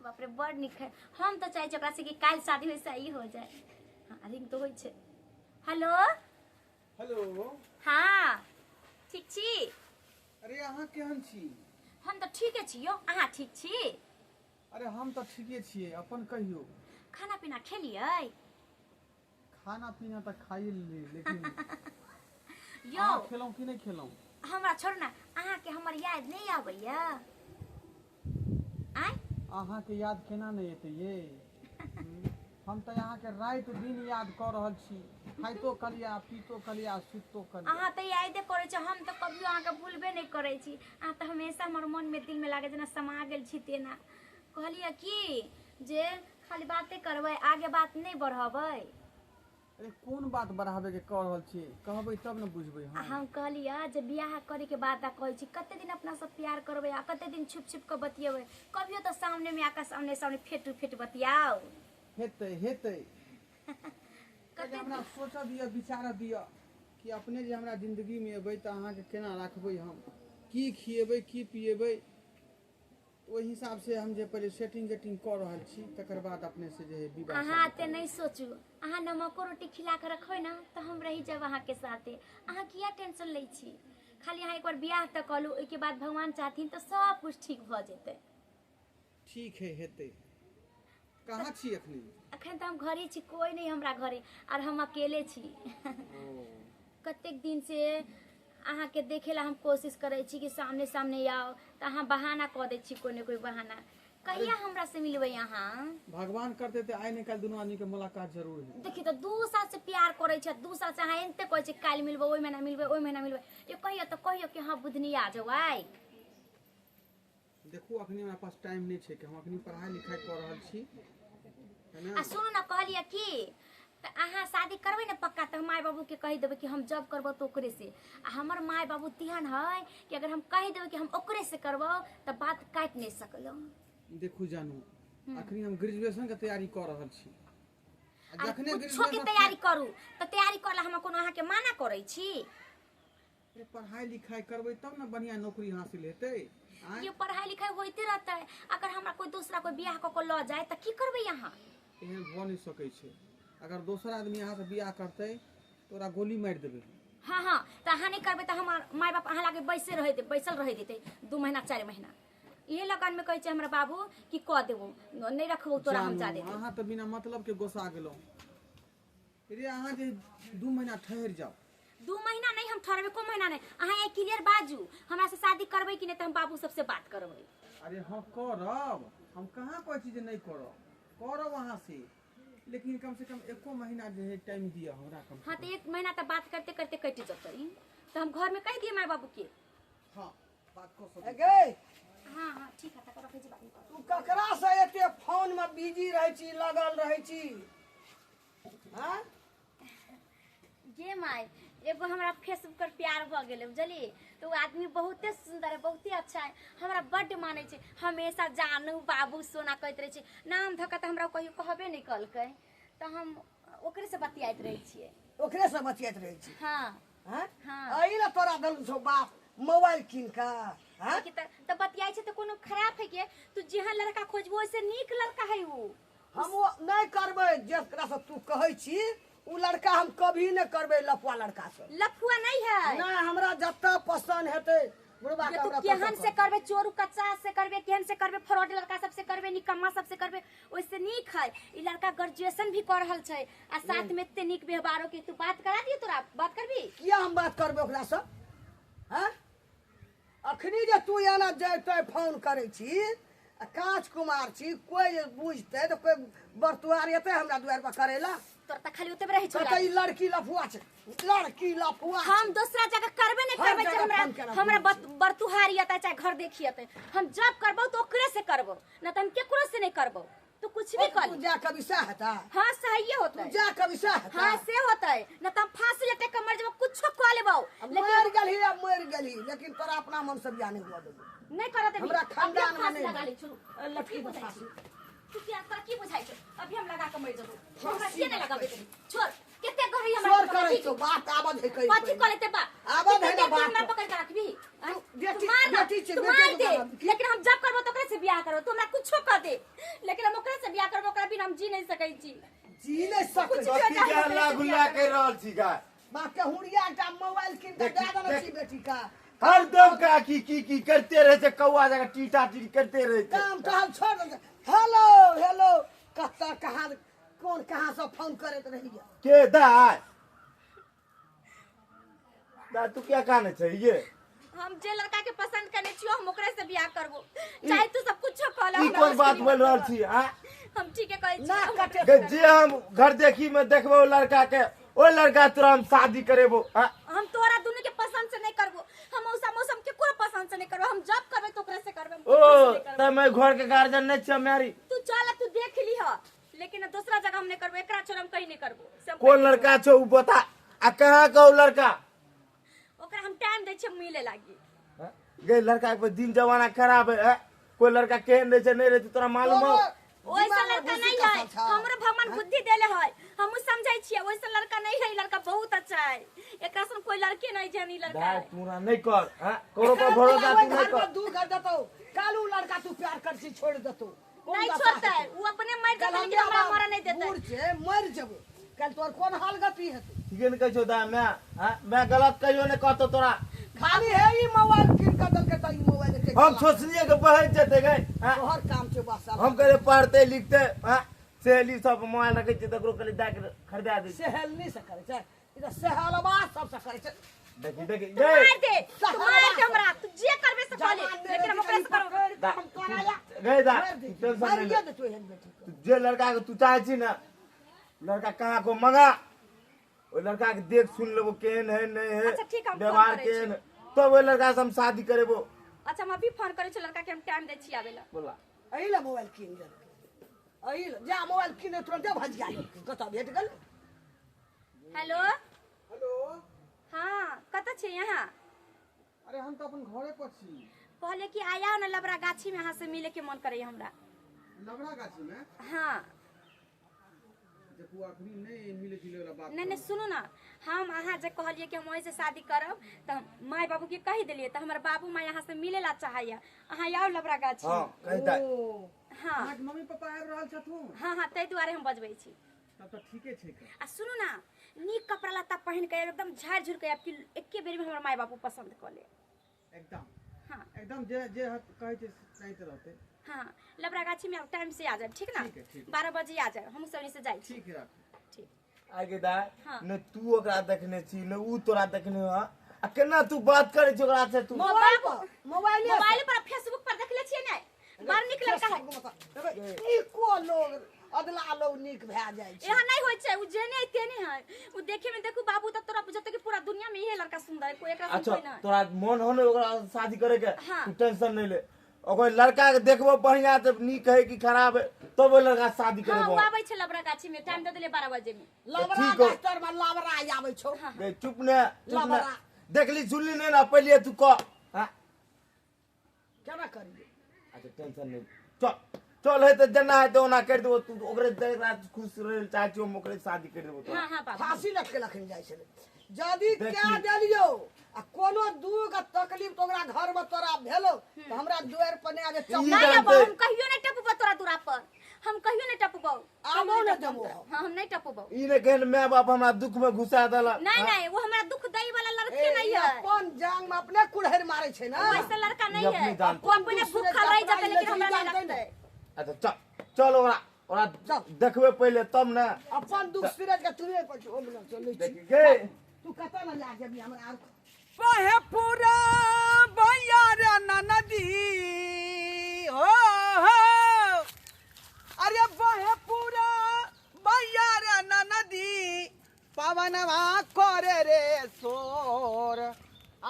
बाप रे, बड़ नीक है। हम तऽ चाहै छी ओकरा से कि काल्हि शादी होइ सही हो जाए। हाँ, रिंग तो होइ छै। हेलो। हेलो। हाँ, ठीक छी? अरे अहाँ केहन छी? हम तऽ ठीके छी यौ, अहाँ ठीक छी? अरे हम तऽ ठीके छियै, अपन कहियौ। खाना पीना खेलियै? खाना पीना तऽ खाइए लेलियै, लेकिन यौ अहाँ खेलहुँ कि नहि खेलहुँ? हमरा छोड़ू ने, अहाँके हमर याद नहि आबैया? आँय? अहाँके याद केना नहि एतै ये? हम तऽ अहाँके राति दिन याद कऽ रहल छी, खाइतो कलिया, पीतो कलिया, सुतितो कलिया। अहाँ तऽ यादे करै छी, हम तऽ कभियो अहाँके भूलबे नहि करै छी। अहाँ तऽ हमेशा हमर मनमे दिलमे लागै जेना समा गेल छी तेना। कहलियै की जे खाली बाते करबै, आगे बात नहि बढ़ेबै। अरे कोन बात बढ़ाबैके कऽ रहल छियै? कहबै तब ने बुझबै हम। हम कहलियै जे बियाह करैके बाद आ कहै छी कते दिन अपना सब प्यार करबै आ कते दिन छुप छुप कऽ बतियेबै, कभियो तऽ सामनेमे आके सामने सामने फेट टू फेट बतियाउ। हेतै हेतै। कते हमरा सोचऽ दिअ, विचारऽ दिअ कि अपने जे हमरा जिन्दगीमे एबै तऽ अहाँके केना राखबै, हम की खिएबै, की पिएबै, ओहि हिसाब से हम जे पहिले सेटिंग गेटिंग कऽ रहल छी, तकर बाद अपने से जे है विवाह अहाँ शादी एते करबै। नहि सोचू, अहाँ नमको रोटी खिला कऽ रखबै ने तऽ हम रहि जायब अहाँके साथे। अहाँ किया टेंशन लै छी? खाली अहाँ एक बार बियाह तऽ कऽ लू, ओहिके बाद भगवान चाहथिन तऽ सब कुछ ठीक भऽ जेतै। ठीक है, हेतै। कहाँ छी अखनी? अखन तऽ हम घरे छी, कोई नहि हमरा घरे आर हम अकेले छी। ओ कतेक दिन से अहाँके देखे ला हम कोशिश करै छी कि सामने सामने आउ, तऽ अहाँ बहाना कऽ दै छी, कोई ने कोई बहाना। कहिया हमरा से मिलबै अहाँ? भगवान करते तऽ आइ ने काल्हि दुनू आदमी के मुलाकात जरूर हेतै। देखी तऽ 2 साल से प्यार करै छै, 2 साल से अहाँ एनते कहै छी काल्हि मिलबै, ओहि महीना मिलबै, ओहि महीना मिलबै। ये कहियो तऽ कहियो कि हाँ बुधनी आ जाउ आइ। देखू अखनी हमरा पास टाइम नहि छै कि हम अखनी पढ़ाइ लिखाइ कऽ रहल छी, है आ ने? सुनू ने, कहलियै कि तऽ अहाँ शादी करबै ने पक्का तऽ हम माय बाबूके कहि देबै कि हम जॉब करबो तऽ ओकरे से। आ हमर माय बाबू तेहन है कि अगर हम कहि देबै कि हम ओकरे से करबो तऽ बात काटि नहि सकलहुँ। देखू जानू, अखनी हम ग्रेजुएशन के तैयारी कऽ रहल छी। आ आ जखने कुछो के ग्रेजुएशन तैयारी करू तऽ तैयारी करला हम कोनो अहाँके माना करै छी? अरे पढ़ाई लिखाई करबै तब ने बढ़िया नौकरी हासिल हेतै। आँय? ये पढ़ाई लिखाई होइते रहतै, अगर हमरा कोई दूसरा कोई बियाह कऽ के लऽ जाए तऽ की करबै अहाँ? एहन भऽ नहि सकै छै। अगर दोसर आदमी अहाँसँ बियाह करतै तऽ ओकरा गोली मारि देबै। हाँ हाँ, तऽ अहाँ नहि करबै तऽ हमर माय बाप अहाँ लागे बैसे रहै दे, बैसल रहै देतै 2 महीना 4 महीना। इहे लगन में कहै छै हमरा बाबू कि कऽ देबो, नहि रखबो तोरा हम जानू, जा देते। अहाँ तऽ बिना मतलब के गोसा गेलहुँ। रे अहाँ जे 2 महीना ठहरि जाउ। 2 महीना नहीं, हम ठहरबे को महीना नहीं। अहाँ एक क्लियर बाजू, हमरा से शादी करबै कि नहीं, तऽ हम बाबू सबसे बात करबै। अरे हाँ करब, हम कहाँ कहै छी जे नहीं करब, करब अहाँ से, लेकिन कम से कम एको महीना जे है टाइम दिअ हमरा कम से हाँ कम। तऽ 1 महीना तऽ बात करते करते कटि जेतै, तऽ हम घर में कहि दियै माय बाबू के। हाँ बात कऽ सकै। गै। हाँ हाँ ठीक है, तकर रखै छी, बात करब। तू ककरा से एते फोन में बिजी रहै छी, लगल रहै छी? हाँ? गे माय, एगो हमरा फेसबुक पर प्यार भऽ गेलै बुझलियै, तऽ ओ आदमी बहुते सुन्दर है, बहुते अच्छा है, हमरा बड्ड मानै छै, हमेशा जानू बाबू सोना कहैत रहै छै। नाम धऽ कऽ तऽ हमरा कहियो कहबे नहि कलकै, तऽ हम ओकरे से बतियाइत रहै छियै। ओकरे से बतियाइत रहै छी? हाँ। हाँ? हाँ। एहि ला तोरा देलहुँ छौ बाप मोबाइल कीन कऽ? हाँ? कि तऽ बतियाइ छै तऽ कोनो खराब है के? तू जेहन लड़का खोजबो ओहिसे नीक लड़का है उ। हम ओ नहि करबै जकरा से तू कहै छी, उ लड़का हम कभी नहि करबै, लफुआ लड़का से। लफुआ नहीं है। नहि, हमरा जतऽ पसंद हेतै बुढ़बा के तू हमरा केहन ततऽ से करबे, चोरू कच्चा से करबे, केहन से करबे, फ्रॉड लड़का सब से करबे, निकम्मा सब से करबे, ओइसे नीक है ई लड़का। ग्रेजुएशन भी कर रहल छै आ साथ में एते नीक व्यवहारो के। तू बात करा दियो, तोरा बात करबी? किया हम बात करबै ओकरा से? हाँ, अखनी जे तू एना जैते फोन करै छी आ काँच कुमार छी, कोइ जे बुझतै तऽ कोइ बरतुआर एतै हमरा दुआरि पर करै ला? तोर तऽ खाली ओतबे रहै छौ। कहतै ई लड़की लफुआ छै, लड़की लफुआ छै। हम दूसरा जगह करबे नहीं हर करबै जगह हमरा फोन केना हमरा बुझै छै। बरतुहारी अतै चाहे घर देखी अतै, हम जब करबौ तऽ ओकरे से करबौ, न तऽ हम केकरो से नहीं करबौ। तू कुछ भी कर तू जा कभी सह हेता? हाँ सही होतै। तू जा कभी सह हेता? हाँ से होतै, न तऽ हम फांसी लटक के मर जेबौ, कुछो कऽ लेबौ। अब मर गेलही, अब मर गेलही, लेकिन तोरा अपना मन से बियाह नहीं हुआ देबो। नहीं करत हमरा खानदान में फांसी नहीं। लगा ले छोड़ू। लटकी की के बुझाइ फांसी। छी? तू क्या तोरा की बुझाइ छौ? अभी हम लगा के मर जेबौ, हमरा किया नहीं लगाबे देबी? छोड़, कते गहरा रही हमरा शोर करै छौ बात आबद है कहि कथी कह लेते बा आबद है ना तू हमरा बात पकड़ के रखबी आँय? तू बेटी- तू मार ना, बेटी छै, तू बेटी मार के दे दुकान। लेकिन हम जब करबो तो ओकरे से बियाह करबो तू हमरा कुछो कर दे लेकिन हम ओकरे से बियाह करबो ओकरा बिना हम जी नहीं सकै छी जी नहीं सकै कुछ कथी के हल्ला गुल्ला कर रहल छी गा बाप के हुड़िया एकटा मोबाइल कीन के देखी, दए देने छी देख। बेटी का हरदम का की की की करते रहे छै कौआ जकाँ टीटा टी करते रहे छै काम टहल छोड़ देलकै हेलो हेलो कतऽ कहाँ कोन कहाँ से फोन करैत रहिए के दाय दाय तू क्या काने छै ये हम जे लड़का के पसंद करने छियो हम ओकरे से बियाह करबो चाहे तू सब कुछो कह ई कोन बात बोल रहल छी आ हम ठीके कहै छी ना कटे गे जे हम घर देखी में देखबो लड़का के ओ लड़का तोरा हम शादी करेबो आ हम तोरा दुनू के पसंद से नहीं करबो हम औसा मौसम के कोई पसंद से नहीं करबो हम जब करबे तो ओकरे से करबे हम ओ केकरो से नहीं करबो। त मैं घर के गार्जियन नहीं छी हमारी तू चल तू देख लीह लेकिन दूसरा जगह हम नहीं करबो एकरा छोड़ हम कहीं नहीं करबो से हम कोन कहीं नहीं लड़का छौ उ बता आ कहाँ का उ लड़का करबो। ओकरा हम टाइम दै छियै मिले लागी हाँ? गे लड़का के दिन जमाना खराब है हैं? कोई लड़का केहन रहे छै नहीं रहे छै तोरा मालूम हो वैसा लड़का नहीं है हमरो भगवान बुद्धि देले है हमहू समझै छियै वैसा लड़का नहीं है ई लड़का बहुत अच्छा है एकरा सन कोई लड़के नहीं जेहन ई लड़का दाय है तू ना नहीं कर हैं? करो पर भरोसा तू नहीं कर दू कर देतौ कालू लड़का तू प्यार कर छी छोड़ देतौ कोन नहीं दशा छोड़तै हेतौ? उ अपने मर कल जेतै हम लेकिन हमरा मरऽ नहीं देतै बूढ़ छै मर जेबो कल तोर कोन हाल गति हेतौ ठीके ने कहै छौ दाय मैं हैं? मैं गलत कहियो नहीं कहतो तोरा खाली है ई मोबाइल कीन के देलकै त ई मोबाइल के हम सोचलिए कि बढ़ जेतै गए हैं? तोहर काम छै बस हम कहले पढ़ते लिखते हैं? सहेली सब मोबाइल रखै छै तकरो कहले दए के खरीदा दै छै। सहेलनी से करै छै ई त सहेलबा सब से करै छै देखी देखी तू मार दे तू सहारा मार दे हमरा तू जे करबे से कर ले जवान लेकिन हम ओकरा से करबो दा- हम तोरा या गए दा मार दे टेंशन नहीं मारिए ले। दे तू एहन बेटी के तू जे लड़का के तू चाहे छी ना लड़का कहाँ को मंगा ओहि लड़का के देख सुन लेबो केहन है नहीं है अच्छा, ठीक है, हम फोन व्यवहार करै केहन है तब ओहि लड़का से हम शादी करेबो अच्छा हम अभी फोन करै छी लड़का के हम टाइम दै छी आबै ला बोला एहि ला मोबाइल कीन देलकै एहि ला जा मोबाइल कीन तुरंते भजिया लेलकै कतऽ भेट गेल हेलो हेलो हाँ कतऽ छी यहाँ अरे हम तऽ अपन घरे पर छी कहले कि आया ना लबरा गाछी में अहाँ से मिले के मन करे हमरा लबड़ा गाछी में हाँ देखू अखनी नहीं मिले जुले वाला बात नहीं नहीं सुनू ना हम अहाँ जे कहलिए कि हम वहीं से शादी करब तऽ माय बाबू के कहि देलिए तऽ हमर बाबू माय अहाँ से मिले ला चाहैया अहाँ आउ लबरा गाछी हाँ कहि दे ओ हाँ अहाँके मम्मी पापा आबि रहल छथुन हाँ हाँ ताहि दुआरे हम बजबै छी तब तऽ ठीके छै का। आ सुनू ना नीक कपड़ा लत्ता पहिन के एकदम झाड़ि झुड़ि के आयब कि एके बेर में हमर माय बाबू पसंद कऽ ले एकदम हाँ एकदम जे जे हत कहै छै सही रहतै हाँ लबरा गाछी में टाइम से आ जाए ठीक ना ठीक है, ठीक। 12 बजे आ जाए हम सब से जाइ छी ठीक है राखू ठीक आगे दाय हाँ। ने तू ओकरा देखने छी ने ऊ तोरा देखने ह आ केना तू बात करै छी ओकरा से तू मोबाइल पर मोबाइल मोबाइल पर फेसबुक पर देखले छियै ने बड़ नीक लड़का है ई को लोग अदला लोग नीक भए जाइ छै यहाँ नहीं होय छै उ जेने है तेने है उ देखे में देखू बाबू त तोरा बुझते कि पूरा दुनिया में इहे लड़का सुंदर है कोई एकरा अच्छा कोई ना तोरा मन हो ने ओकरा से शादी करे के हाँ। तू टेंशन नहीं ले ओकर लड़का के देखबो बढ़िया से नीक है कि खराब है तब ओहि लड़का से शादी हाँ करेबो उ आबै छै लबरा गाछी में टाइम दे देले 12 बजे में लबरा ठीक हो। डॉक्टर में लबरा आबै छौ गे, चुप ने चुप ने लबरा। देखली सुनली नहीं ना पहले तू कह हाँ? केना करियै अच्छा टेंशन नहीं चल चल है तो जना है तो ओना कर देबो तू ओकरे देख रात खुश रहे चाहे छी हम ओकरे शादी कर देबो तोरा हाँ हाँ बाबू फांसी लटके लखन जाइ छलै यदि देखी। कए देलियौ आ कोनो दुख आ तकलीफ तो ओकरा घर में तोरा भेलो तो हमरा दुआर पर नहि आबे ई चप्पल नहीं जानते। अबो हम कहियो नहीं टपबो तोरा दूरा पर हम कहियो नहीं टपबो आबो ने देबो हम। हाँ हम नहीं टपबो ई ने कहन माय बाप हमरा दुख में घुसा देलक नहीं नहीं वो हमरा दुख दई वाला लड़के ए, नहीं ई है अपन जांग में अपने कुड़हरि मारै छै ना वैसा लड़का ई नहीं अपने है जानते। वो अपने दूसरे भूखा रह के जाते लेकिन अपना हमरा नहीं जानते लगते नहीं। अच्छा चल चल ओकरा ओकरा चल। देखबे पहिले तब ने अपन दुख सिरज के तुरे पर छौ, ओम न चलै छी। देखी गे तू कतऽ न लए जेबही हमरा आर बहे पूरा भैया रे नदी हो हो अरे बहे पूरा भैया रे नदी पवनवा करे रे शोर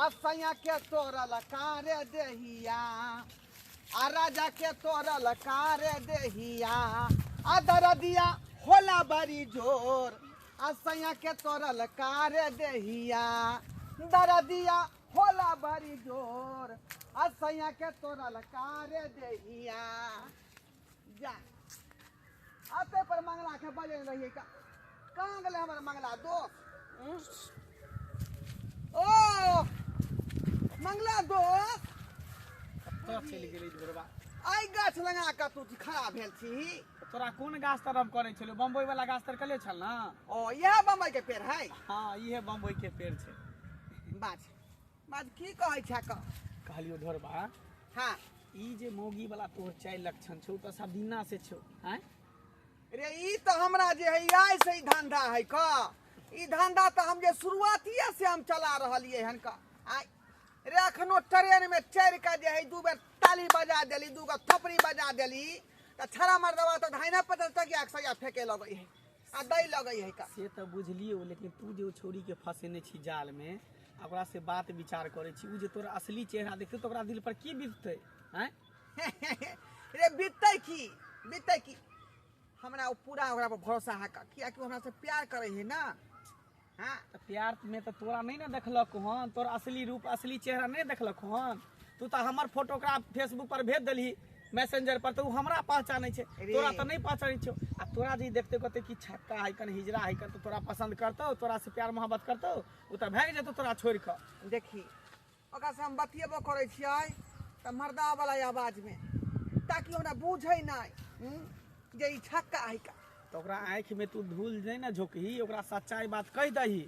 आसैया के तोरल कारे देहिया आ राजा के तोरल कारे देहिया आ दरदिया होला बड़ी जोर आसैया के तोरल कारे देहिया दरदिया होला बड़ी जोर आसैया के तोरल कारे देहिया जा अते पर मंगला के बजे रहिए का कहाँ गेलै हमर मंगला दोस्त ओ मंगला दोस्त कतऽ चलि गेलै ढोरबा? आइ गाछ लगा कऽ तू खड़ा भेल छी। तोरा कोन गाछ तरफ करै छलौ? बम्बई वाला गाछ तर कले छल ना? ओ इएह बम्बई के पेड़ है? हाँ, इहे बम्बई के पेड़ छै। बाज बाज, की कहै छै क? कहलियो ढोरबा। हाँ। ई जे मौगी वाला तोहर चारि लक्षण छौ तऽ सब दिना से छौ। आँय रे, ई तऽ हमरा जे है आइ से ई धंधा है क। ई धंधा तऽ हम जे शुरुआतिये से हम चला रहलियै हन क। आइ रे अखनो ट्रेन में चढ़ि कऽ जे है 2 बेर ताली बजा देली, 2 गो थपड़ी बजा देली तऽ छड़ा मर्दवा तऽ धाइना पतल तक एक सया फेके लगै है आ दै लगै है का। से तऽ बुझलियो, लेकिन तू जे ओ छौड़ी के फंसेने छी जाल में आ ओकरा से बात विचार करै छी, उ जे तोरा असली चेहरा देखतै तऽ ओकरा दिल पर की बीततै? आँय रे बीततै की, बीततै की? हमरा ओ पूरा ओकरा पर भरोसा है का, कियाकि ओ हमरा से प्यार करै है ना। हाँ। तऽ प्यार में तऽ तोरा नहीं ने देखलक हन, तोर असली रूप असली चेहरा नहीं देखलक हन। तू तऽ हमर फोटो ओकरा फेसबुक पर भेज देलही, मैसेंजर पर, तऽ उ हमरा पहचानै छै, तोरा तऽ नहीं पहचानै छौ। आ तोरा जे देखते कहते कि छक्का है कन, हिजड़ा है कन, तऽ तोरा पसंद करतौ, तोरा से प्यार मोहब्बत करतौ, उ तऽ भागि जेतौ तोरा छोड़ि कऽ। देखी, ओकरा से हम बतियेबो करै छियै तऽ मर्दा वाला आवाज में, ताकि हमरा बुझै नहि जे ई छक्का है का। तऽ ओकरा आँखि में तू धूल नहीं ने झोंकही, ओकरा सच्चाई बात कहि दही।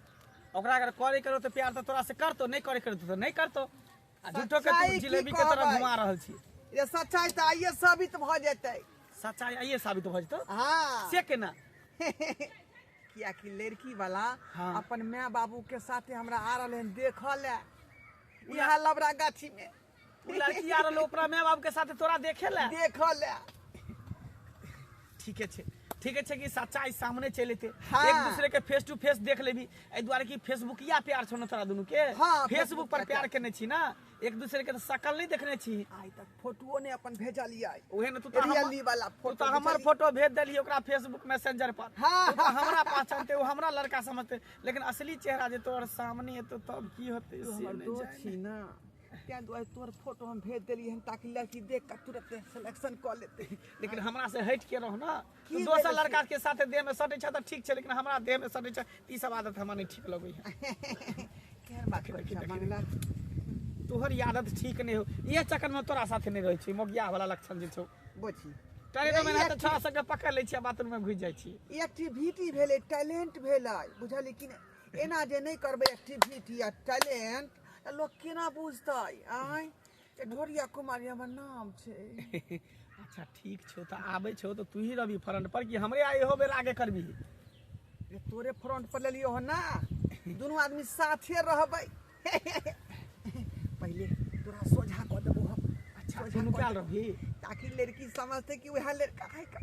ओकरा अगर करे करो तऽ प्यार तऽ तोरा से करतौ, नहीं करे करो तऽ नहीं करतौ। आ झूठो के तू जिलेबी के तरह घुमा रहल छी। ये सच्चाई तऽ आइये साबित भऽ जेतै। सच्चाई आइये साबित भऽ जेतौ? हाँ। से केना? कियाकि लड़की वाला हाँ। अपन my बाबू के साथे हमरा आ रहल हन देखऽ ले इएह लबड़ा गाछी में। उ लड़की आ रहल अपना my बाबू के साथे तोरा देखे ले? देखऽ ले। ठीके छै, ठीके छै कि सच्चाई सामने चलि एतै। हाँ। एक दूसरे के फेस टू फेस देख लेबी। एहि दुआरे कि फेसबुकिया प्यार छौ ने तोरा दुनू के। हाँ, फेसबुक पर फेसबुक प्यार केने छी ना, एक दूसरे के तऽ शकल नहीं देखने छी। आइ तक फोटोओ ने अपन भेजलियै। उहे ने, तू तऽ रियली वाला तू फोटो तऽ हमर भेजलियै। फोटो भेज देलियै ओकरा फेसबुक मैसेंजर पर। हाँ। तू तऽ हमरा पहचानते, ओ हमरा लड़का समझते, लेकिन असली चेहरा जे तोहर सामने एतौ तब की होतै तू से हमर नहि दोस्त जानि। छी ना, तें दुआरे तोहर फोटो हम भेज देलियै हन ताकि लड़की देख कऽ तुरंत सिलेक्शन कऽ लेतै। लेकिन हमरा से हटि के रह ना, की तू दोसर भेलै लड़का के साथे देह में सटै छै तऽ ठीक छै, लेकिन हमरा देह में सटै छै तऽ ई सब आदत हमरा नहि ठीक लगै है। केहन बात करै छै मंगला? तोहर ई आदत ठीक नहि हो, इहे चक्कर में तोरा साथे नहि रहै छी। मोगिया वाला लक्षण जे छौ। बोची ट्रेन में तऽ छौड़ा सबके पकड़ लै छियै, बाथरूम में घुसि जाइ छी। एक्टिविटी भेलै, टैलेंट भेलै, बुझलियै कि नहि? एना जे नहि करबै एक्टिविटी आ टैलेंट तऽ लोक केना बुझतै? आँय, ढोरिया कुमारी हमर नाम छै। अच्छा ठीक छौ, तऽ आबै छौ तऽ तू ही रहबी फ्रंट पर कि हमरे इहो बेर आगे करबी? रे तोरे फ्रंट पर लेलियो हो ना, दुनू आदमी साथे रहबै। पहिले तोरा सोझा कऽ देबो हम। अच्छा, सोझा तू कऽ नुकायल देबो। रहबी ताकि लड़की समझते कि वएह लड़का है का,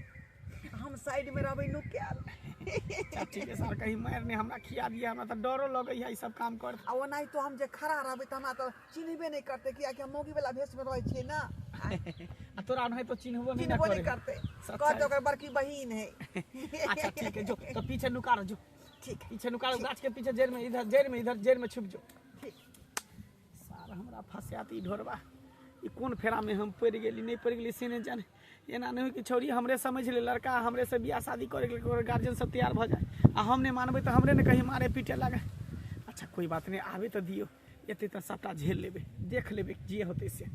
हम साइड में रहबै नुकायल। अच्छा ठीक है सर, कहीं मारि नहि हमरा खिया दिया, हमरा तऽ डरो लगै है ई सब काम कर। आ ओनाहितो तो हम जे खड़ा रहबै तऽ हमरा तऽ चिन्हबे नहि करतै, कियाकि हम मौगी वाला भेष में रहै छियै ना। आ तोरा ओनाहितो चिन्हबो नहि ना चिन्हबो नहि करे। करतै, सच्चाई। कहतै ओकर बड़की बहिन है। अच्छा ठीक है, जो तो पीछे नुका रह, जो ठीक है। पीछे नुका रह, गाछ के पीछे जड़ में, इधर जड़ में, इधर जड़ में छुप जो। ठीक। सार हमरा फंसाती ढोरबा, ई कोन फेरा में हम पड़ि गेली नहीं पड़ि गेली से नहीं जाने। एना नहीं हो कि छौड़ी हमरे समझ ले, लड़का हमरे से बियाह शादी करे के लिए गार्जियन सब तैयार भऽ जाए आ हम नहीं मानबै तऽ हमरे ने कहीं मारे पीटे लागे। अच्छा कोई बात नहीं, आबे तऽ दियौ, एते तऽ सबटा झेल लेबै, देख लेबै जे होतै से।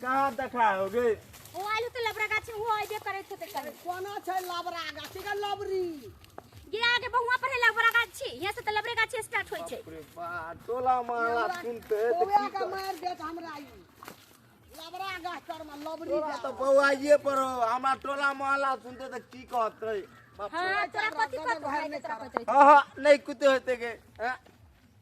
कहाँ देखा हो गे? ओ आयल होतै लबड़ा गाछी, ओहो अयबे करैत होतै कभी। कोना छै लबड़ा गाछी के लबरी? गे आगे बहुआ पर है लबड़ा गाछी, यहाँ से तऽ लबड़े गाछी स्टार्ट होइ छै। बाप रे बाप, टोला मोहल्ला सुनते तऽ बौआ की के मारि देत हमरा ई लबड़ा गाछ तर में लबरी। तोरा तऽ बौआइए पर हो, हमरा टोला मोहल्ला सुनते तऽ की कहतै? बाप रे। हाँ, तोरा कथी कहतौ? भाई तोरा कहतै? हाँ हाँ, नहीं कुते होते गे, हैं?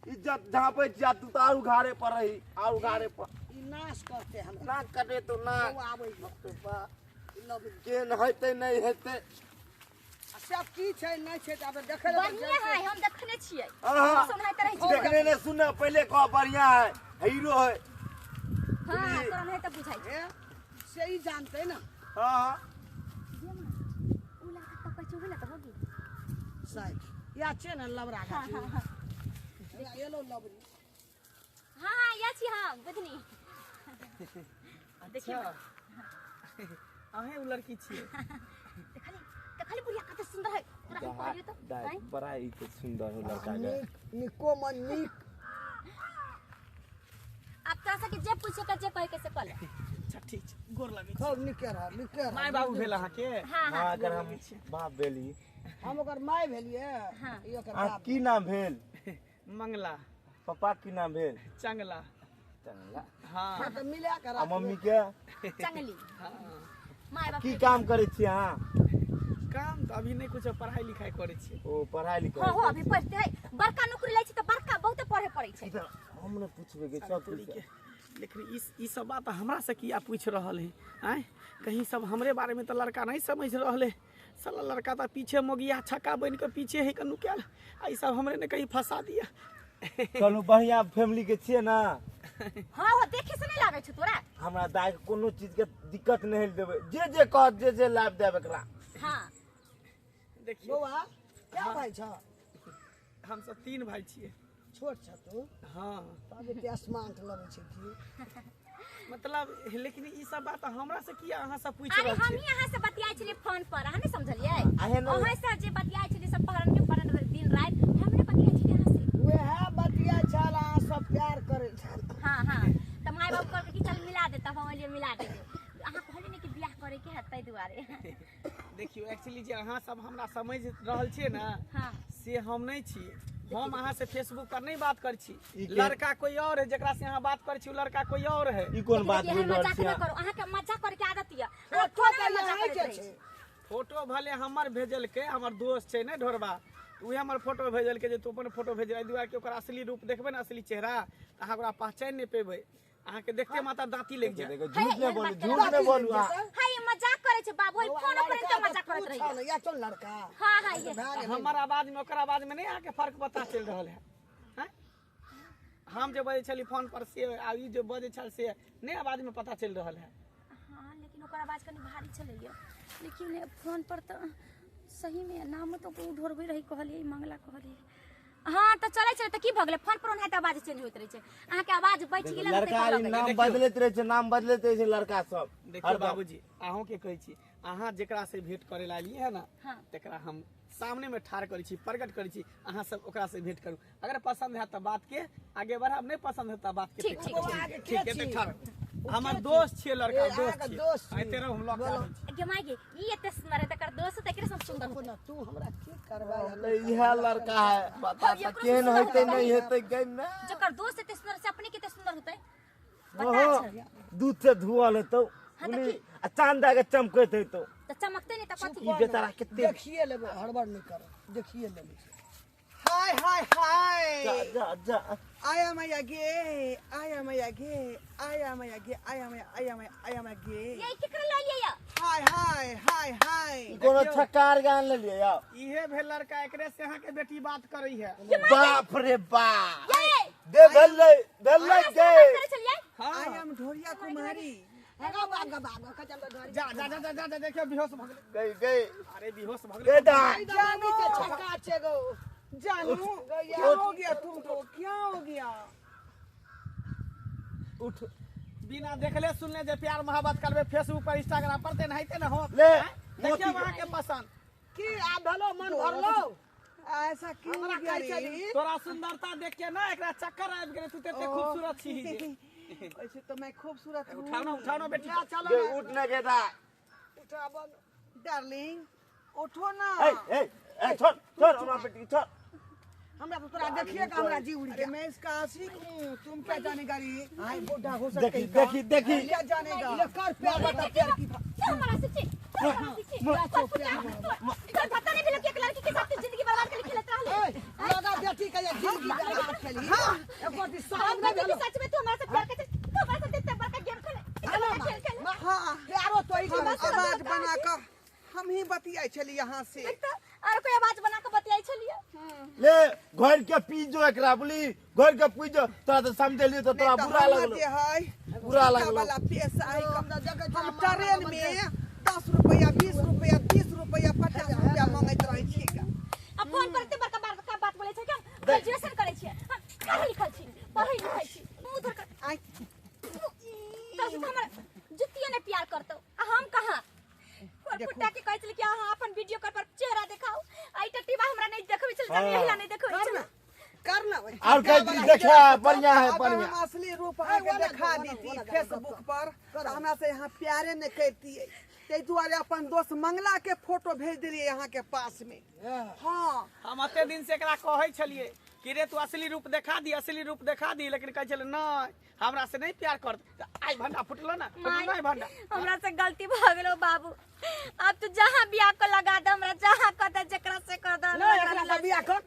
इज्जत झाँपै छियै, तू तऽ आर उघारे पर रही, आर उघारे पर। ई नाश करते हमरा। नाक कटे तो नाक। बौआ आबै छै। बाप रे बाप। ई लबरी। केहन हेतै नहि हेतै। आ सब की छै नहि छै तऽ आब देखै लए बढ़िया है, हम देखने छियै। हाँ। सुनैत रहै छियै। देखने नहि सुनने, पहिले कह बढ़िया है, हीरो है। हाँ, तोरा नहीं तऽ बुझाइ छै। हे, से ई जानतै ना। हाँ। उ लड़का तऽ कहै छै उहे ने तऽ होगी। साइड या छै ने लबड़ा गाछ। हाँ, हाँ। एलो लबरी। हाँ हाँ, या छी हम बुधनी। देखियौ। अहें उ लड़की छियै? देखली देखली बुढ़िया कते सुंदर है तोरा हम कहलियो तो दाई बड़ा ई के सुंदर हो लड़का के नीक निको मन नीक। अब तोरा से के जे पूछे के जे कहे के से कह। अच्छा ठीक छै, गोर लगै छी। खूब नीके रह नीके रह। माय बाबू भेल अहाँके? हां हां अगर हम बाप भेली, हम ओकर माय भेलियै, ई ओकर आ बाप। की नाम भेल? मंगला। पापा की नाम भेल? चंगला। चंगला। हां तऽ मिला के आ राख। मम्मी के? चंगली। My बाप की काम करै छी अहाँ? काम तऽ अभी नहि कुछ, पढ़ाई लिखाई करै छियै। ओ पढ़ाई लिखाई। हां हो अभी पढ़ते है, बड़का नौकरी लै छै तऽ बड़का बहुते पढ़े पड़ै छै। हम ने पूछबे के सब कुछ। लेकिन ई सब बात हमरा से किया पूछ रहल है? आँय कहीं सब हमरे बारे में तो लड़का नहीं समझ रहल है। साला लड़का तो पीछे मोगिया छक्का बन के पीछे है कनु क्या, आ ई सब हमरे ने कहीं फंसा दिया। चलू बढ़िया फैमिली के छियै ना? हां हो देखे से नहीं लागै छै तोरा। हमरा दाई के कोनो चीज के दिक्कत नहीं देबै, जे जे कहत जे जे लाभ देब एकरा। हां देखियो बौआ क्या भाई छ? हम सब 3 भाई छियै। छोट छ तू? हां। तब एते स्मार्ट लगै छै की मतलब। लेकिन ई सब बात हमरा से किया अहाँ सब पूछ अरे रहल हम छी? ही अहाँ से बतियाइ छलियै फोन पर, अहाँ नहीं समझलियै? अहाँ से जे बतियाइ छलियै सब पहरन के पहरन दिन राति हम नहीं बतियाइ छलियै अहाँ से। वएह बतिया छल, अहाँ सब प्यार करै छल। हां हां त my बाप कहलकै कि चल मिला दे, तब हम कहलियै मिला दे। अहाँ कहलियै ने कि बियाह करे के है ताहि दुआरे। देखियो एक्चुअली जे अहाँ सब हमरा समझ रहल छियै ना, हां से हम नहीं छी। हम अहाँ से फेसबुक पर नहीं बात कर छी, ई के- लड़का कोई और है जेकरा से अहाँ बात कर छी, उ लड़का कोई और है। ई कोन बात एहन बोल रहल मजाक छी नहि अहाँ? करू, अहाँ के मजाक करे के आदत ये। अहाँ फोटो कोना तऽ मजाक अहाँके करैत रहै छै। छी? फोटो भले हमर भेजलकै, हमर दोस्त छै ने ढोरबा, उहे हमर फोटो भेजलकै जे तू अपन फोटो भेज, एहि दुआरे कि ओकर असली रूप देखबै ने, असली चेहरा, तऽ अहाँ ओकरा पहचानि नहि पेबै। अहाँके देखते माता दाँती लागि जायत। देखो झूठ नहीं बोलू, झूठ नहीं बोलू अहाँ। हाय मजाक करे छै बाबू, फोन पर लड़का एते मजाक तऽ करैत तू रहै। छह ने, या चल लड़का। हां हां ये भए गेलै। हमर आवाज में ओकर आवाज में नहीं अहाँके फर्क पता चलि रहल है? हैं? हम जे बजै छली फोन पर से आ ई जे बजै छल से नहीं आवाज में पता चलि रहल है। हां लेकिन ओकर आवाज कनी भारी छलैया, लेकिन फोन पर तऽ सही में नाम तऽ ओ ढोरबै रही कहलियै मंगला कहलियै। हां तऽ चलै छलै तऽ की भऽ गेलै, फोन पर ओनाहिते आवाज चेंज होइत रहै छै। अहाँके आवाज बचि गेलै लड़का ई नाम बदलैत रहै छै, नाम बदलैत रहै छै लड़का सब। देखियौ बाबूजी अहूँ के कहै छी, अहाँ जेकरा से भेंट करे ला एलियै है ना, हाँ। तकरा हम सामने में ठाढ़ करै छी, प्रकट करै छी, अहाँ सब ओकरा से भेंट करू। अगर पसंद है तऽ बात के आगे बढ़ाब, नहीं पसंद है तऽ बात के ठीक, पीछे ठीक, छोड़ि। ठीक। ठीक है तऽ ठाढ़। हमर दोस्त छियै लड़का, ए, दोस्त अहाँके छियै। दोस्त आइ छी। तेरह हम लऽ के आबै छी। गे my गे, ई एते सुंदर है तकर दोस्त तऽ एकरे सब सुंदर होतै। तू हमरा की करबै? इएह लड़का है, पता हाँ, तऽ एकरो केहन सुंदर हेतै होतै। नहीं हेतै गई ना। जकर दोस्त एते सुंदर से अपने केते सुंदर होतै पता ओहो, छै? दूध से धुअल हेतौ हाँ, तऽ की? आ चांद दए के चमकैत हेतौ। तऽ चमकतै नहि तऽ कथी? ई बेचारा कते देखिए लेबै, हड़बड़ नहि कर, देखिए लेबै। हाय हाय हाय जा जा जा। आया मैया गे, आया मैया गे, आया मैया गे, आया मैया, आया मैया, आया मैया गे। ये केकरा लऽ लियै या? हाय हाय हाय हाय। ई कोनो छक्कार गान लेलियै यौ? इहे भेल लड़का, एकरे से अहाँके बेटी बात करै है। बाप रे बाप, ये दे भेलै भेलै अहाँ से गे। बात करै छलियै? हाँ I am Dhoria Kumari. आगा बाग बाग खचम तऽ जा जा जा जा जा जा, देखियौ बेहोश भऽ गेलै। गई गई अरे बेहोश भऽ गे गेलै। दाई। जानी के छक्का छै गो। जानू क्या हो गया तुमको, क्या हो गया? उठ। बिना देखले सुनले जे प्यार मोहब्बत करबै फेसबुक पर इंस्टाग्राम पर तेनाहिते ने हो। ले, देखियौ मोती। अहाँके पसंद की आब भेलो मन भरलो? ऐसा क्यों हो हमरा गया कहै रे? छली तोरा सुंदरता देख के ना एकरा चक्कर आबि गेलै, तू तते खूबसूरत छी जे। ऐसे तो मैं खूबसूरत हूँ। उठाओ ना, उठाओ ना बेटी। जा चलो गे ना, उठ ना गे दाई। उठाबो न। डार्लिंग उठो ना। ए ए ए छोड़ छोड़ हमरा बेटी छोड़। हमरा तऽ तोरा देखिए के हमरा जी उड़ि अरे गेल। मैं इसका आशिक हूँ, तुम क्या जानेगा रे? हाय बुढ़ा हो सकता देखी देखी देखी। क्या जानेगा? ले कर प्यार, बता प्यार की क्यों हमरा से छी? क्यों हमरा से छी? तोरा पता नहीं भेलो कि एक लड़की के साथ तू जिंदगी बर्बाद कर खेलत रहले? ए, लगा बेटी के ये जिंदगी बर्बाद खेली। एको दिन शरम हम नहि बेटी भेलो। सच में तू हमरा से प्यार करे, तू हमरा से इतना बड़का गेम खेले, इतना बड़का खेल खेले। हाँ प्यारो तोही हम करै छली। आवाज बना कर हम ही बतियाई छली यहाँ से। देख तऽ आर कोई आवाज बना के बतियाई छलियै। ले घर के पीजो एकरा बोली, घर के पीजो। तोरा तऽ समझेलियो तऽ तोरा नहीं तो बुरा हमर लगलो, जे है बुरा लगलो। वाला पैसा है, हमरा देखै छी, हम हमरा ट्रेन मन में 10 रुपया 20 रुपया 30 रुपया 50 रुपया मांगैत रहै छियै। आ फोन पर एते बड़का बड़का बात बोलै छै कि हम ग्रेजुएशन करै छियै, हम पढ़ै लिखल छी, पढ़ै लिखै छी। मुँह धर कर आइ तोरा से तऽ हमर जुतियो नहि प्यार करतौ, आ हम कहाँ? देखो। कुत्ता के कहै छलै कि अहाँ अपन वीडियो कॉल पर चेहरा देखाउ। आ ई टट्टीबा हमरा नहि देखबै छलै, जाने एहिला नहि देखबै कर छलै। ना, कर ना ओहि। और कह देखा, बढ़िया है, अगर बढ़िया। हम असली रूप अहाँके ओना देखा ओना देती ओना फेसबुक पर तऽ हमरा से यहाँ प्यारे नहि करतियै, ताहि दुआरे अपन दोस्त मंगला के फोटो भेज देलियै अहाँके पास में। हाँ, हम एते दिन से एकरा कहै छलियै कि रे तू असली रूप देखा दी, असली रूप देखा दी, लेकिन कहै छलै नहि हमरा से नहीं प्यार कर। आई भंडा फुटलो ना, फुटलो नहीं भंडा। हमरा से गलती भऽ गेलो बाबू, अब तू जहाँ बियाह को लगा दे, हमरा जहाँ कह दे, जेकरा से कह दे, नहीं, एकरा से बियाह कर।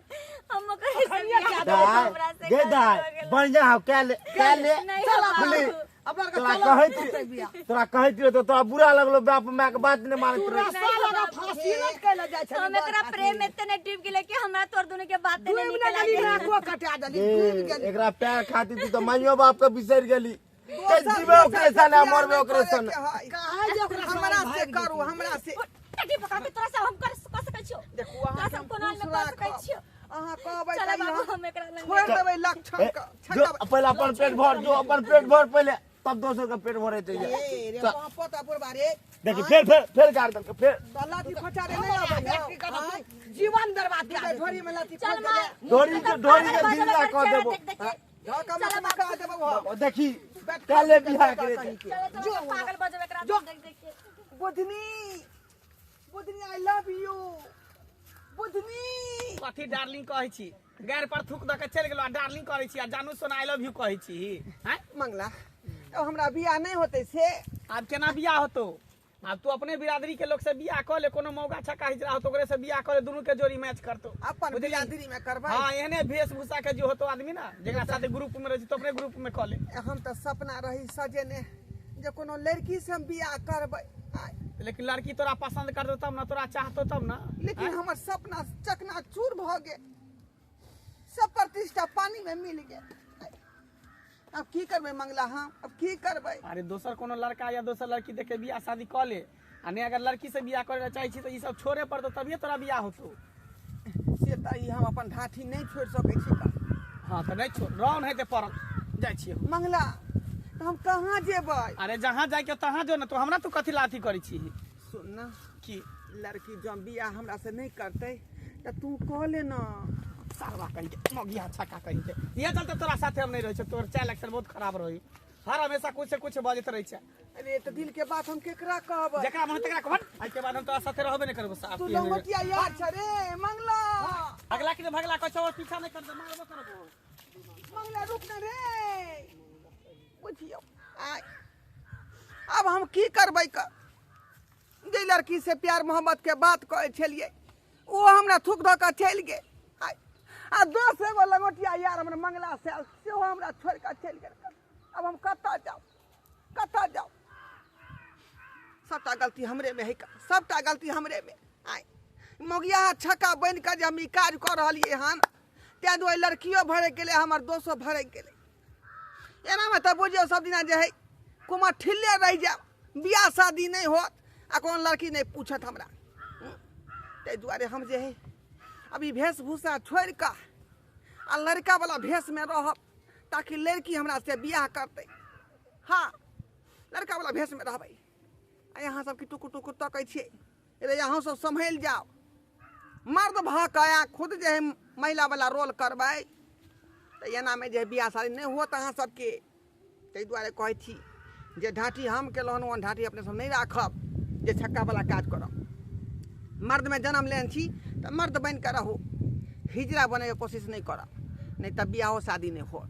हम ओकरे से अखनिये बियाह कए करब, दाय, हमरा से गे गलती दाय, भऽ गेलो। बढ़िया हो, कै ले, कै ले। नहीं चल हो अब बुझली? बाबू। अब लड़का तोरा चल, कहैत होतै बियाह। तोरा कहैत रहियो तऽ तोरा बुरा लगलो, बाप माय के बात नहि मानैत तू रही। रस्सा लगा फांसी लटकै लए जाइ छली हम बड़ एकरा खातिर। प्रेम में एते नहि डूबि गेलै कि हमरा तोर दुनू के बाते नहि डूबि नीक नहि गेली, लागै। नाको कटा देली, ए, डूबि गेली। एकरा प्यार खातिर तू तऽ माइयो बाप के बिसरि गेली। दोसर जीवे ओकरे दोसर सने, से मरबे प्यार ओकरे नहि सने। करैके है। काहे जे ओकरा हमरा संग से भागि करू, जेतै? हमरा से। टट्टी पकड़ के तोरा से हम कर सकै छियौ? देखू, तोरा अहाँके से हम हम कोनो हाल खुश में कर सकै राखब। छियौ? अहाँ कहबै चल तऽ बाबू, हम हम एकरा लग छोड़ि देबै लक्षण ए, के, जो छक्का। पहिले अपन पेट भर, जो अपन पेट भर पहिले, तब दोसर के पेट भरे ए चाहिए। रे बापो त बुढ़बा रे। देखी फेर फेर फेर गाड़ देलकै फेर। तऽ लाठी खोचारे नहि हमरा अबै व्यक्ति हौ। के तऽ जीवन बर्बाद दुटा कए देतै। ढोरी में लाठी चल खोच माय। देबै। ढोरी के ढोरी के पागल ढीला बजबै कऽ चेहरा देबो। देख देख के। धऽ कऽ चल मकमका बाबू। देबौ हम। देखी बैठ काले कऽ बियाह कहीं करे के। चल चल, जो पागल बजबै एकरा जो। देख देख के। Budhni, Budhni, I love you Budhni. कथी डार्लिंग कहै छी? गारि पर थूक दऽ के चलि गेलो आ डार्लिंग करै छी आ जानू सोना I love you कहै छी। हैं? मंगला, अब हमरा बियाह नहि होतै से? आब केना बियाह होतो? आब तू अपने बिरादरी के लोग से बियाह कऽ ले, कोनो मौगा छक्का हिजड़ा होतो ओकरे से बियाह कऽ ले, दुनू के जोड़ी मैच करतो। अपन बुझलिही? बिरादरी में करबै? हाँ, एहने वेशभूषा के जो होतो आदमी ना, जेकरा साथे ग्रुप में रहै छै, तो अपने ग्रुप में कऽ ले। हम तऽ सपना रही सजेने जे कोनो लड़की से हम बियाह करबै। आय, लेकिन लड़की तोरा पसंद करतो तब ना, तोरा चाहतो तब ना। लेकिन हमर सपना चकनाचूर भऽ गेल, सब प्रतिष्ठा पानी में मिल गेल। आब की करबै मंगला हम, अब की करबै? अरे दोसर कोनो लड़का या दोसर लड़की देख के बियाह शादी कऽ ले, आ नहि अगर लड़की से बियाह करे ला चाहै छी तऽ ई सब छोड़े पड़तो, तभिए तोरा बियाह होतो। से तऽ ई हम अपन ढाठी नहि छोड़ि सकै छी का। हाँ तऽ नहि छोड़, रौन हेतै पड़ल जाइ छियै। मंगला, तऽ हम कहाँ जेबै? अरे जहाँ जाइके तहाँ जो ना, तू हमरा तू कथी ला अथी करै छी? सुन ना। की? लड़की जँ बियाह हमरा से नहि करतै तऽ तू कऽ ले ना। सारवा कहीं के मौगिया छक्का कहीं के, इहे चलते तोरा साथे हम नहीं रहै छियौ। तोर चालि अक्सर बहुत खराब रहै, हर हमेशा कुछ से कुछ बजैत रहै छै। अरे तऽ दिल के बात हम केकरा कहबै? जेकरा मन तकरा कहब। एहिके बाद हम तोरा साथे रहबे नहि करबो साहब। तू लंगोटिया यार छ रे मंगला। अगला के भगला कहै छौ, पीछा नहि करतै, मारबो करबो। मंगला रुक ना रे, बुझियौ आय अब हम की करबै? क जे लड़की से प्यार मोहब्बत के बात कहै छलियै ओ हमरा थूक धऽ कऽ चलि गेल। आय, आ दोस्त एगो लंगोटिया यार हमर मंगला से आयल, सेहो हमरा छोड़ि कऽ चलि गेल। अब हम कतऽ जाउ, कतऽ जाउ? सबटा गलती हमरे में है, सबटा गलती हमरे में। आय, मोगिया छक्का बनि कऽ जे हम ई काज कऽ रहलियै हन, ताहि दुआरे लड़कियो भरकि गेलै, हमर दोसो भरकि गेलै। एनामे तऽ बुझियौ सब दिना जे है कुमार ठिल्ले रहि जायब, बियाह शादी नहि होत आ कोनो लड़की नहि पूछत हमरा। ताहि दुआरे हम जे है अभी वेशभूषा छोड़ि कऽ आ लड़कावला भेषमे रहब, ताकि लड़की हमरा से बियाह करतै। हाँ, लड़कावला भेषमे रहबै। आ यहाँ सबके टुकुर टुकुर तकै छियै रे, अहाँ सब सम्हलि जाउ। मर्द भऽ कऽ आ खुद जे है महिलावला रोल करबै तऽ एनामे जे है बियाह शादी नहि होत अहाँ सबके। ताहि दुआरे कहै छी जे ढाँटी हम केलहुँ हन, ओहन ढाँटी अपने सब नहि राखब जे छक्कावला काज करब। मर्दमे जन्म लेने छी तऽ मर्द बनि कऽ रहू, हिजड़ा बनैके कोशिश नहि करब, नहि तऽ बियाहो शादी नहि होत।